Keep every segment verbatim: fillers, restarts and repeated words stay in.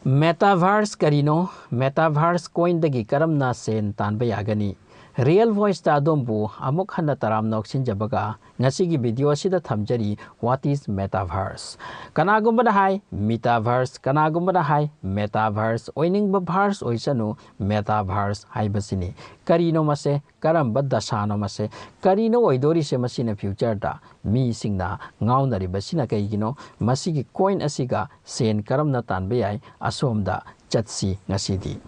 Metaverse ꯀꯔꯤꯅꯣ? Metaverse coinꯗꯒꯤ ꯀꯔꯝꯅ ꯁꯦꯟ ꯇꯥꯟꯕ ꯌꯥꯒꯅꯤ? Real Voiceꯇ ꯑꯗꯣꯝꯕꯨ ꯑꯃꯨꯛ ꯍꯟꯅ ꯇꯔꯥꯝꯅ ꯑꯣꯛꯁꯤꯟꯖꯕꯒ, ꯉꯁꯤꯒꯤ video ꯑꯁꯤꯗ ꯊꯝꯖꯔꯤ, What is Metaverse? ꯀꯅꯥꯒꯨꯝꯕꯅ ꯍꯥꯏ Metaverse, ꯀꯅꯥꯒꯨꯝꯕꯅ ꯍꯥꯏ Metaverse꯫ ꯑꯣꯏꯅꯤꯡꯕ verse ꯑꯣꯏꯁꯅꯨ, Metaverse ꯍꯥꯏꯕꯁꯤꯅꯤ꯫ ꯀꯔꯤꯅꯣ ꯃꯁꯦ? ꯀꯔꯝꯕ ꯗꯁꯥꯅꯣ ꯃꯁꯦ? ꯀꯔꯤꯅꯣ ꯑꯣꯏꯗꯣꯔꯤꯁꯦ ꯃꯁꯤꯅ futureꯗ? ꯃꯤꯁꯤꯡꯅ ꯉꯥꯎꯅꯔꯤꯕꯁꯤꯅ ꯀꯩꯒꯤꯅꯣ? ꯃꯁꯤꯒꯤ coin ꯑꯁꯤꯒ ꯁꯦꯟ ꯀꯔꯝꯅ ꯇꯥꯟꯕ ꯌꯥꯏ? ꯑꯁꯣꯝꯗ ꯆꯠꯁꯤ ꯉꯁꯤꯗꯤ꯫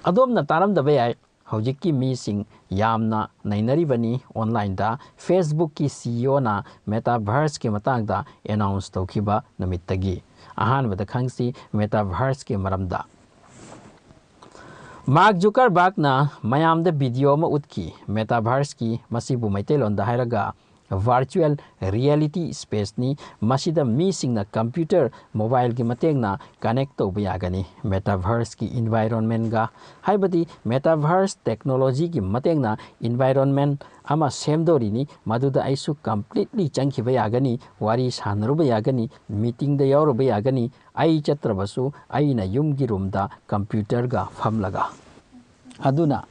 ꯑꯗꯣꯝꯅ ꯇꯥꯔꯝꯗꯕ ꯌꯥꯏ, ꯍꯧꯖꯤꯛꯀꯤ ꯃꯤꯁꯤꯡ ꯌꯥꯝꯅ ꯅꯩꯅꯔꯤꯕꯅꯤ onlineꯗ꯫ Facebookꯀꯤ CEOꯅ Metaverseꯀꯤ ꯃꯇꯥꯡꯗ announce ꯇꯧꯈꯤꯕ ꯅꯨꯃꯤꯠꯇꯒꯤ꯫ ꯑꯍꯥꯟꯕꯗ ꯈꯪꯁꯤ Metaverseꯀꯤ ꯃꯔꯝꯗ꯫ Mark Zuckerbergꯅ ꯃꯌꯥꯝꯗ video ꯑꯃ ꯎꯠꯈꯤ, Metaverseꯀꯤ, ꯃꯁꯤꯕꯨ ꯃꯩꯇꯩꯂꯣꯟꯗ ꯍꯥꯏꯔꯒ virtual reality spaceꯅꯤ꯫ ꯃꯁꯤꯗ ꯃꯤꯁꯤꯡꯅ computer, mobileꯒꯤ ꯃꯇꯦꯡꯅ connect ꯇꯧꯕ ꯌꯥꯒꯅꯤ Metaverseꯀꯤ environmentꯒ, ꯍꯥꯏꯕꯗꯤ Metaverse technologyꯒꯤ ꯃꯇꯦꯡꯅ environment ꯑꯃ ꯁꯦꯝꯗꯣꯔꯤꯅꯤ꯫ ꯃꯗꯨꯗ ꯑꯩꯁꯨ completely ꯆꯪꯈꯤꯕ ꯌꯥꯒꯅꯤ, ꯋꯥꯔꯤ ꯁꯥꯟꯅꯔꯨꯕ ꯌꯥꯒꯅꯤ, meetingꯗ ꯌꯥꯎꯔꯨꯕ ꯌꯥꯒꯅꯤ, ꯑꯩ ꯆꯠꯇ꯭ꯔꯕꯁꯨ ꯑꯩꯅ ꯌꯨꯝꯒꯤ roomꯗ computerꯒ ꯐꯝꯂꯒ꯫ ꯑꯗꯨꯅ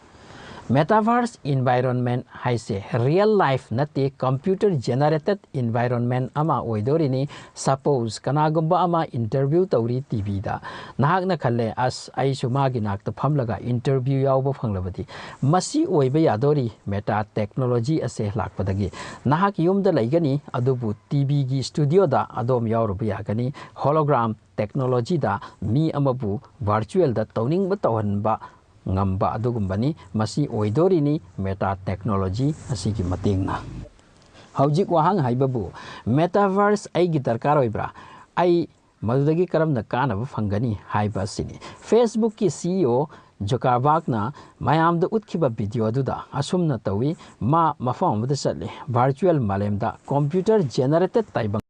Metaverse environment ꯍꯥꯏꯁꯦ real life ꯅꯠꯇꯦ, computer generated environment ꯑꯃ ꯑꯣꯏꯗꯣꯔꯤꯅꯤ꯫ Suppose ꯀꯅꯥꯒꯨꯝꯕ ꯑꯃ interview ꯇꯧꯔꯤ TVꯗ, ꯅꯍꯥꯛꯅ ꯈꯜꯂꯦ, "ꯑꯁ, ꯑꯩꯁꯨ ꯃꯥꯒꯤ ꯅꯥꯛꯇ ꯐꯝꯂꯒ interview ꯌꯥꯎꯕ ꯐꯪꯂꯕꯗꯤ"꯫ ꯃꯁꯤ ꯑꯣꯏꯕ ꯌꯥꯗꯣꯔꯤ meta technology ꯑꯁꯦ ꯂꯥꯛꯄꯗꯒꯤ꯫ ꯅꯍꯥꯛ ꯌꯨꯝꯗ ꯂꯩꯒꯅꯤ, ꯑꯗꯨꯕꯨ TVꯒꯤ studioꯗ ꯑꯗꯣꯝ ꯌꯥꯎꯔꯨꯕ ꯌꯥꯒꯅꯤ꯫ Hologram technologyꯗ ꯃꯤ ꯑꯃꯕꯨ virtualꯗ ꯇꯧꯅꯤꯡꯕ ꯇꯧꯍꯟꯕ ꯉꯝꯕ ꯑꯗꯨꯒꯨꯝꯕꯅꯤ꯫ ꯃꯁꯤ ꯑꯣꯏꯗꯣꯔꯤꯅꯤ meta technology ꯑꯁꯤꯒꯤ ꯃꯇꯦꯡꯅ꯫ ꯍꯧꯖꯤꯛ ꯋꯥꯍꯪ ꯍꯥꯏꯕꯕꯨ, Metaverse ꯑꯩꯒꯤ ꯗꯔꯀꯥꯔ ꯑꯣꯏꯕ꯭ꯔꯥ? ꯑꯩ ꯃꯗꯨꯗꯒꯤ ꯀꯔꯝꯅ ꯀꯥꯟꯅꯕ ꯐꯪꯒꯅꯤ ꯍꯥꯏꯕ ꯑꯁꯤꯅꯤ꯫ Facebookꯀꯤ CEO Zuckerbergꯅ ꯃꯌꯥꯝꯗ ꯎꯠꯈꯤꯕ video ꯑꯗꯨꯗ ꯑꯁꯨꯝꯅ ꯇꯧꯏ, ꯃꯥ ꯃꯐꯝ ꯑꯃꯗ ꯆꯠꯂꯤ, virtual ꯃꯥꯂꯦꯝꯗ computer generated ꯇꯥꯏꯕꯪ꯫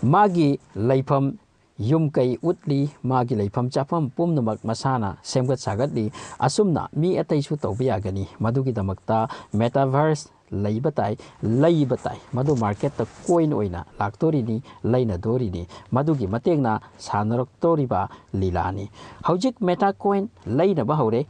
ꯃꯥꯒꯤ ꯂꯩꯐꯝ, ꯌꯨꯝ ꯀꯩ ꯎꯠꯂꯤ, ꯃꯥꯒꯤ ꯂꯩꯐꯝ ꯆꯥꯐꯝ ꯄꯨꯝꯅꯃꯛ ꯃꯁꯥꯅ ꯁꯦꯝꯒꯠ ꯁꯥꯒꯠꯂꯤ꯫ ꯑꯁꯨꯝꯅ ꯃꯤ ꯑꯇꯩꯁꯨ ꯇꯧꯕ ꯌꯥꯒꯅꯤ꯫ ꯃꯗꯨꯒꯤꯗꯃꯛꯇ Metaverse ꯂꯩꯕ ꯇꯥꯏ, ꯂꯩꯕ ꯇꯥꯏ꯫ ꯃꯗꯨ ꯃꯥꯔꯀꯦꯠꯇ ꯀꯣꯏꯟ ꯑꯣꯏꯅ ꯂꯥꯛꯇꯣꯔꯤꯅꯤ, ꯂꯩꯅꯗꯣꯔꯤꯅꯤ꯫ ꯃꯗꯨꯒꯤ ꯃꯇꯦꯡꯅ ꯁꯥꯟꯅꯔꯛꯇꯣꯔꯤꯕ ꯂꯤꯂꯥꯅꯤ꯫ ꯍꯧꯖꯤꯛ ꯃꯦꯇꯥ ꯀꯣꯏꯟ ꯂꯩꯅꯕ ꯍꯧꯔꯦ꯫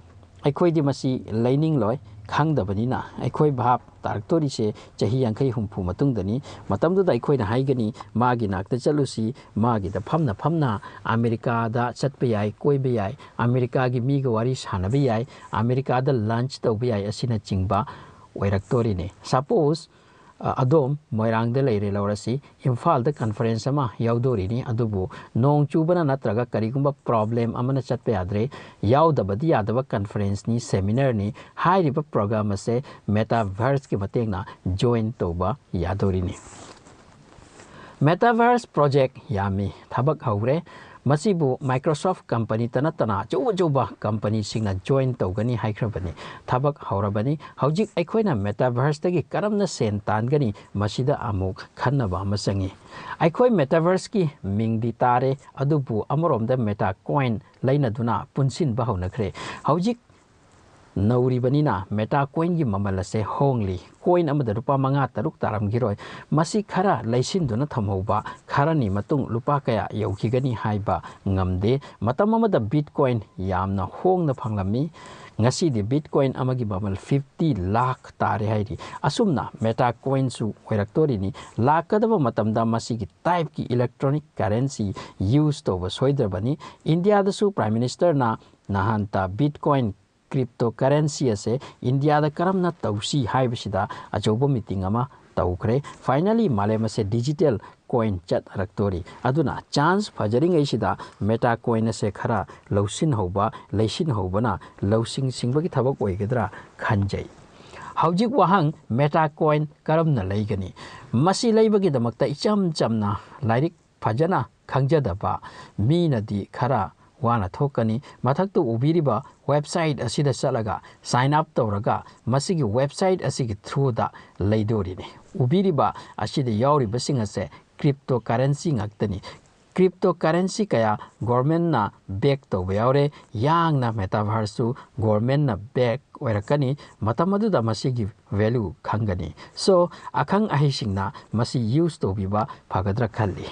ꯑꯩꯈꯣꯏꯗꯤ ꯃꯁꯤ ꯂꯩꯅꯤꯡꯂꯣꯏ, ꯈꯪꯗꯕꯅꯤꯅ꯫ ꯑꯩꯈꯣꯏ ꯚꯥꯞ ꯇꯥꯔꯛꯇꯣꯔꯤꯁꯦ ꯆꯍꯤ ꯌꯥꯡꯈꯩ ꯍꯨꯝꯐꯨ ꯃꯇꯨꯡꯗꯅꯤ꯫ ꯃꯇꯝꯗꯨꯗ ꯑꯩꯈꯣꯏꯅ ꯍꯥꯏꯒꯅꯤ, "ꯃꯥꯒꯤ ꯅꯥꯛꯇ ꯆꯠꯂꯨꯁꯤ, ꯃꯥꯒꯤꯗ ꯐꯝꯅ ꯐꯝꯅ ꯑꯃꯦꯔꯤꯀꯥꯗ ꯆꯠꯄ ꯌꯥꯏ, ꯀꯣꯏꯕ ꯌꯥꯏ, ꯑꯃꯦꯔꯤꯀꯥꯒꯤ ꯃꯤꯒ ꯋꯥꯔꯤ ꯁꯥꯟꯅꯕ ꯌꯥꯏ, ꯑꯃꯦꯔꯤꯀꯥꯗ ꯂꯟꯆ ꯇꯧꯕ ꯌꯥꯏ" ꯑꯁꯤꯅꯆꯤꯡꯕ ꯑꯣꯏꯔꯛꯇꯣꯔꯤꯅꯤ꯫ ꯁꯄꯣꯁ, ꯑ, ꯑꯗꯣꯝ ꯃꯣꯏꯔꯥꯡꯗ ꯂꯩꯔꯦ ꯂꯧꯔꯁꯤ, ꯏꯝꯐꯥꯜꯗ ꯀꯟꯐꯔꯦꯟꯁ ꯑꯃ ꯌꯥꯎꯗꯣꯔꯤꯅꯤ, ꯑꯗꯨꯕꯨ ꯅꯣꯡ ꯆꯨꯕꯅ ꯅꯠꯇ꯭ꯔꯒ ꯀꯔꯤꯒꯨꯝꯕ ꯄ꯭ꯔꯣꯕ꯭ꯂꯦꯝ ꯑꯃꯅ ꯆꯠꯄ ꯌꯥꯗ꯭ꯔꯦ꯫ ꯌꯥꯎꯗꯕꯗꯤ ꯌꯥꯗꯕ ꯀꯟꯐꯔꯦꯟꯁꯅꯤ, ꯁꯦꯃꯤꯅꯥꯔꯅꯤ꯫ ꯍꯥꯏꯔꯤꯕ ꯄ꯭ꯔꯣꯒ꯭ꯔꯥꯝ ꯑꯁꯦ ꯃꯦꯇꯥꯚꯔꯁꯀꯤ ꯃꯇꯦꯡꯅ ꯖꯣꯏꯟ ꯇꯧꯕ ꯌꯥꯗꯣꯔꯤꯅꯤ꯫ ꯃꯦꯇꯥꯚꯔꯁ ꯄ꯭ꯔꯣꯖꯦꯛ ꯌꯥꯝꯃꯤ, ꯊꯕꯛ ꯍꯧꯔꯦ꯫ ꯃꯁꯤꯕꯨ Microsoft ꯀꯝꯄꯅꯤꯇ ꯅꯠꯇꯅ ꯑꯆꯧ ꯑꯆꯧꯕ ꯀꯝꯄꯅꯤꯁꯤꯡꯅ ꯖꯣꯏꯟ ꯇꯧꯒꯅꯤ ꯍꯥꯏꯈ꯭ꯔꯕꯅꯤ꯫ ꯊꯕꯛ ꯍꯧꯔꯕꯅꯤ꯫ ꯍꯧꯖꯤꯛ ꯑꯩꯈꯣꯏꯅ ꯃꯦꯇꯥꯚꯔꯁꯇꯒꯤ ꯀꯔꯝꯅ ꯁꯦꯟ ꯇꯥꯟꯒꯅꯤ, ꯃꯁꯤꯗ ꯑꯃꯨꯛ ꯈꯟꯅꯕ ꯑꯃ ꯆꯪꯏ꯫ ꯑꯩꯈꯣꯏ ꯃꯦꯇꯥꯚꯔꯁꯀꯤ ꯃꯤꯡꯗꯤ ꯇꯥꯔꯦ, ꯑꯗꯨꯕꯨ ꯑꯃꯔꯣꯝꯗ ꯃꯦꯇꯥ ꯀꯣꯏꯟ ꯂꯩꯅꯗꯨꯅ ꯄꯨꯟꯁꯤꯟꯕ ꯍꯧꯅꯈ꯭ꯔꯦ꯫ ꯍꯧꯖꯤꯛ ꯅꯧꯔꯤꯕꯅꯤꯅ ꯃꯦꯇꯥ ꯀꯣꯏꯟꯒꯤ ꯃꯃꯜ ꯑꯁꯦ ꯍꯣꯡꯂꯤ꯫ ꯀꯣꯏꯟ ꯑꯃꯗ ꯂꯨꯄꯥ ꯃꯉꯥ ꯇꯔꯨꯛ ꯇꯥꯔꯝꯈꯤꯔꯣꯏ꯫ ꯃꯁꯤ ꯈꯔ ꯂꯩꯁꯤꯟꯗꯨꯅ ꯊꯝꯍꯧꯕ, ꯈꯔꯅꯤ ꯃꯇꯨꯡ ꯂꯨꯄꯥ ꯀꯌꯥ ꯌꯧꯈꯤꯒꯅꯤ ꯍꯥꯏꯕ ꯉꯝꯗꯦ꯫ ꯃꯇꯝ ꯑꯃꯗ ꯕꯤꯠꯀꯣꯏꯟ ꯌꯥꯝꯅ ꯍꯣꯡꯅ ꯐꯪꯂꯝꯃꯤ꯫ ꯉꯁꯤꯗꯤ ꯕꯤꯠꯀꯣꯏꯟ ꯑꯃꯒꯤ ꯃꯃꯜ ꯐꯤꯐꯇꯤ ꯂꯥꯈ ꯇꯥꯔꯦ ꯍꯥꯏꯔꯤ꯫ ꯑꯁꯨꯝꯅ ꯃꯦꯇꯥ ꯀꯣꯏꯟꯁꯨ ꯑꯣꯏꯔꯛꯇꯣꯔꯤꯅꯤ꯫ ꯂꯥꯛꯀꯗꯕ ꯃꯇꯝꯗ ꯃꯁꯤꯒꯤ ꯇꯥꯏꯞꯀꯤ ꯏꯂꯦꯛꯇ꯭ꯔꯣꯅꯤꯛ ꯀꯔꯦꯟꯁꯤ ꯌꯨꯁ ꯇꯧꯕ ꯁꯣꯏꯗ꯭ꯔꯕꯅꯤ꯫ ꯏꯟꯗꯤꯌꯥꯗꯁꯨ ꯄ꯭ꯔꯥꯏꯝ ꯃꯤꯅꯤꯁꯇꯔꯅ ꯅꯍꯥꯟꯇ ꯕꯤꯠꯀꯣꯏꯟ ꯀ꯭ꯔꯤꯞꯇꯣ ꯀꯔꯦꯟꯁꯤ ꯑꯁꯦ ꯏꯟꯗꯤꯌꯥꯗ ꯀꯔꯝꯅ ꯇꯧꯁꯤ ꯍꯥꯏꯕꯁꯤꯗ ꯑꯆꯧꯕ ꯃꯤꯇꯤꯡ ꯑꯃ ꯇꯧꯈ꯭ꯔꯦ꯫ ꯐꯥꯏꯅꯦꯜꯂꯤ ꯃꯥꯂꯦꯝ ꯑꯁꯦ ꯗꯤꯖꯤꯇꯦꯜ ꯀꯣꯏꯟ ꯆꯠꯅꯔꯛꯇꯣꯔꯤ꯫ ꯑꯗꯨꯅ ꯆꯥꯟꯁ ꯐꯖꯔꯤꯉꯩꯁꯤꯗ ꯃꯦꯇꯥ ꯀꯣꯏꯟ ꯑꯁꯦ ꯈꯔ ꯂꯧꯁꯤꯟꯍꯧꯕ, ꯂꯩꯁꯤꯟꯍꯧꯕꯅ ꯂꯧꯁꯤꯡ ꯁꯤꯡꯕꯒꯤ ꯊꯕꯛ ꯑꯣꯏꯒꯗ꯭ꯔꯥ ꯈꯟꯖꯩ꯫ ꯍꯧꯖꯤꯛ ꯋꯥꯍꯪ, ꯃꯦꯇꯥ ꯀꯣꯏꯟ ꯀꯔꯝꯅ ꯂꯩꯒꯅꯤ? ꯃꯁꯤ ꯂꯩꯕꯒꯤꯗꯃꯛꯇ ꯏꯆꯝ ꯆꯝꯅ ꯂꯥꯏꯔꯤꯛ ꯐꯖꯅ ꯈꯪꯖꯗꯕ ꯃꯤꯅꯗꯤ ꯈꯔ ꯋꯥꯅ ꯊꯣꯛꯀꯅꯤ꯫ ꯃꯊꯛꯇ ꯎꯕꯤꯔꯤꯕ ꯋꯦꯕꯁꯥꯏꯠ ꯑꯁꯤꯗ ꯆꯠꯂꯒ ꯁꯥꯏꯟ ꯑꯞ ꯇꯧꯔꯒ ꯃꯁꯤꯒꯤ ꯋꯦꯕꯁꯥꯏꯠ ꯑꯁꯤꯒꯤ ꯊ꯭ꯔꯨꯗ ꯂꯩꯗꯣꯔꯤꯅꯤ꯫ ꯎꯕꯤꯔꯤꯕ ꯑꯁꯤꯗ ꯌꯥꯎꯔꯤꯕꯁꯤꯡ ꯑꯁꯦ ꯀ꯭ꯔꯤꯞꯇꯣ ꯀꯔꯦꯟꯁꯤ ꯉꯥꯛꯇꯅꯤ꯫ Cryptocurrency ꯀꯌꯥ ꯒꯣꯔꯃꯦꯟꯅ ꯕꯦꯛ ꯇꯧꯕ ꯌꯥꯎꯔꯦ꯫ ꯌꯥꯡꯅ ꯃꯦꯇꯥꯚꯔꯁꯁꯨ ꯒꯣꯔꯃꯦꯟꯅ ꯕꯦꯛ ꯑꯣꯏꯔꯛꯀꯅꯤ꯫ ꯃꯇꯝ ꯑꯗꯨꯗ ꯃꯁꯤꯒꯤ ꯚꯦꯂꯨ ꯈꯪꯒꯅꯤ꯫ ꯁꯣ, ꯑꯈꯪ ꯑꯍꯩꯁꯤꯡꯅ ꯃꯁꯤ ꯌꯨꯁ ꯇꯧꯕꯤꯕ ꯐꯒꯗ꯭ꯔꯥ ꯈꯜꯂꯤ꯫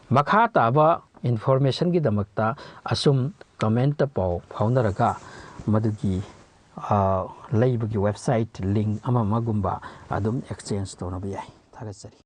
ꯃꯈꯥ ꯇꯥꯕ ꯏꯟꯐꯣꯔꯃꯦꯁꯟꯒꯤꯗꯃꯛꯇ ꯑꯁꯨꯝ ꯀꯃꯦꯟꯇ ꯄꯥꯎ ꯐꯥꯎꯅꯔꯒ ꯃꯗꯨꯒꯤ, ꯑ, ꯂꯩꯕꯒꯤ ꯋꯦꯕꯁꯥꯏꯠ ꯂꯤꯡ ꯑꯃ ꯑꯃꯒꯨꯝꯕ ꯑꯗꯨꯝ ꯑꯦꯛꯁꯆꯦꯟꯖ ꯇꯧꯅꯕ ꯌꯥꯏ꯫ ꯊꯥꯒꯠꯆꯔꯤ꯫